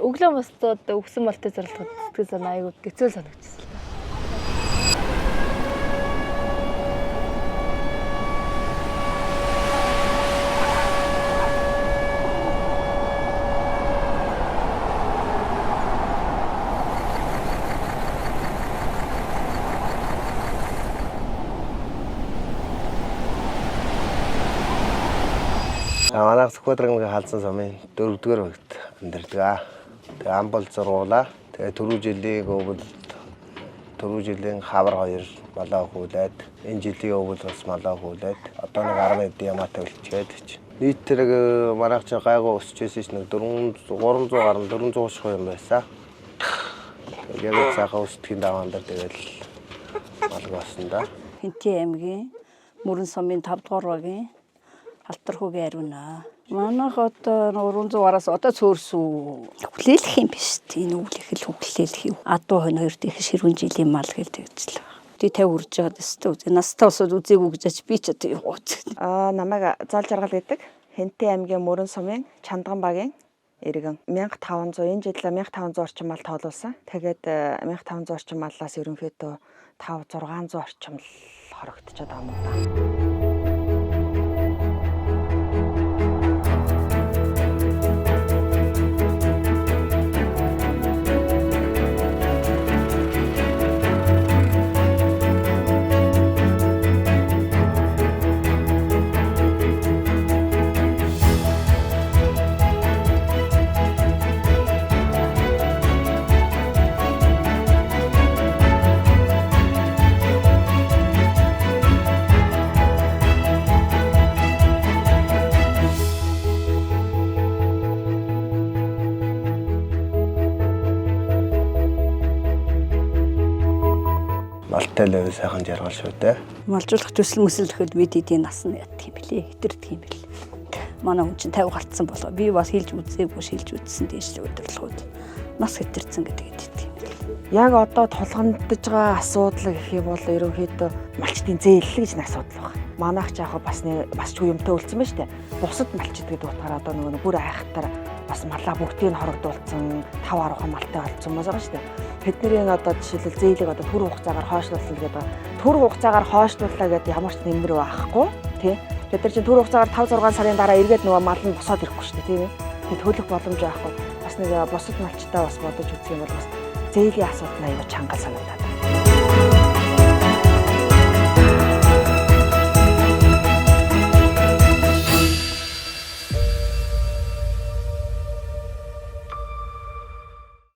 Өглөө босдоод өгсөн малтай зарлахад сэтгэл санаа айгүй гэцүүл санагдчихсан л та. Манайх Сүхбаатар аймгийн Халзан сумын 4-р багт амьдардаг. Тэгээ ам бол зургуулаа. Тэгээ түрүү жилийн өвөл түрүү жилийн хавар хоёр малаа хүүлээд энэ жилийн өвөл бас малаа хүүлээд одоо нэг 10 эд ямаатай үлчээд чи. Нийт тэрэг манайх чи гайгүй өсөж байсан ч нэг 400 300 гаруй 400 шахуу юм байсан. Яг л сайхан өсдгийн даваан дээр тэгэл малг болсон да. Хэнтийн аймгийн Мөрөн сумын 5 дугаар багийн Алтархуугийн ариуна. Манайх одоо 300 гараас одоо цөөрсүү. Хүлээлэх юм биш. Энэ өвлөх л хүлээлэх юм. Адуу хонь хоёр дэх ширүүн жилийн мал гэл тэгж л байна. Тэ 50 үрж байгаад өстө. Настаа бас үзээгүй гэж ач би ч одоо явууц. Намайг Зол Жаргал гэдэг. Хэнтийн аймгийн Мөрөн сумын Чандган багийн иргэн. 1500 энэ жил 1500 орчим мал тоолуулсан. Тэгээд 1500 орчим маллаас ерөнхийдөө 5 600 орчим л хорогдчиход байгаа юм да. Малтай л байвал сайхан жаргал шүү дээ. Малжуулах төсөл мөсөл гэхэд бид эдийн нас нь яддаг юм билээ. Хэтэрдэг юм билээ. Манай хүн чинь 50 гарцсан болоо. Би бас хэлж үзээгүй шилж үзсэн дээшлэг өдөрлгүүд. Нас хэтэрсэн гэдэг хэддэг юм билээ. Яг одоо тулгамдж байгаа асуудал гэх юм бол ерөнхийдөө малчдын зээл гэж нэг асуудал байна. Манайх ч яг бас нэг бас ч юмтай үлдсэн байна шүү дээ. Бусад малчд гэдэг утгаараа одоо нөгөө нэг бүр айхтар бас малаа бүгдийг нь хорогдуулсан 5 10 малтай болцсон хүмүүс байгаа шүү дээ. Тэдний одоо жишээлбэл зээлийг одоо түр хугацаагаар хойшлуулсан гэдэг байгаа. Түр хугацаагаар хойшлууллаа гэдэг ямар ч нэмэр байхгүй тий. Тэд нар чинь түр хугацаагаар 5 6 сарын дараа эргээд нөгөө мал нь босоод ирэхгүй шүү дээ тийм ээ. Тэг төлөх боломж байхгүй. Бас нэг бусад малчтай бас бодож үзэх юм бол бас зээлийн асуудал аюу чанга санагдаад.